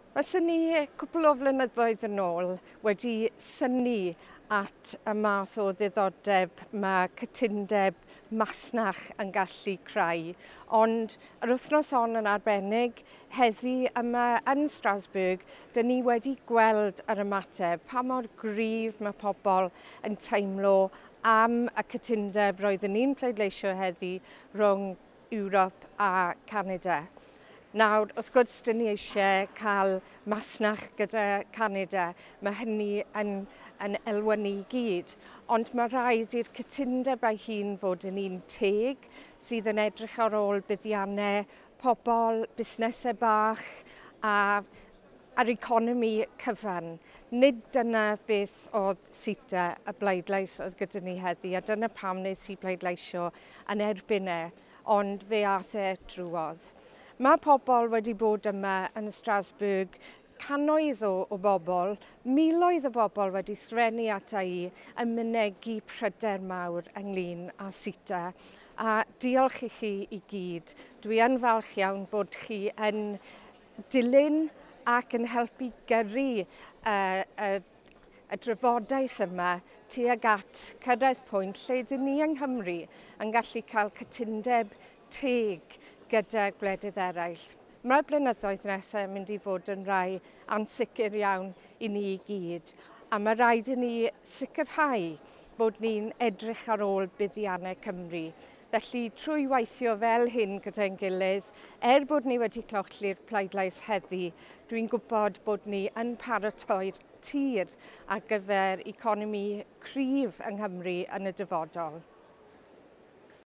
Faswn ni cwpl o flynyddoedd yn ôl wedi synnu at y math o ddiddordeb mae cytundeb masnach yn gallu creu. Ond yr wythnos hon yn arbennig, heddi yma yn Strasbourg, dyn ni wedi gweld yr ymateb, pa mor gryf mae pobl yn teimlo am y cytundeb roeddwn ni'n pleidleisio heddi rhwng Ewrop a Canada. Nawr, wrth gwrs, dyn ni eisiau cael masnach gyda Canada. Mae hynny yn elwynu i gyd. Ond mae rhaid i'r cytundeb ei hun fod yn un teg sydd yn edrych ar ôl buddiannau pobl, busnesau bach a a'r economi cyfan. Nid dyna beth oedd CETA, y bleidlais oedd gyda ni heddi, a dyna pam nes i bleidleisio yn erbyn e, ond fe ath e drwodd. Mae pobl wedi bod yma yn Strasbourg, cannoedd o bobl, miloedd o bobl wedi sgrifennu ata i yn mynegi pryder mawr ynglyn â CETA. A diolch i chi i gyd. Dwi yn falch iawn bod chi yn dilyn ac yn helpu gyrru y drafodaeth yma tuag at cyrraedd pwynt lle dyn ni yng Nghymru yn gallu cael cytundeb teg gyda gwledydd eraill. Mae'r blynyddoedd nesaf yn mynd i fod yn rai ansicr iawn i ni i gyd, a mae rhaid i ni sicrhau bod ni'n edrych ar ôl buddiannau Cymru. Felly, trwy weithio fel hyn gyda'n gilydd, er bod ni wedi colli'r pleidlais heddi, dwi'n gwybod bod ni yn paratoi'r tir ar gyfer economi cryf yng Nghymru yn y dyfodol.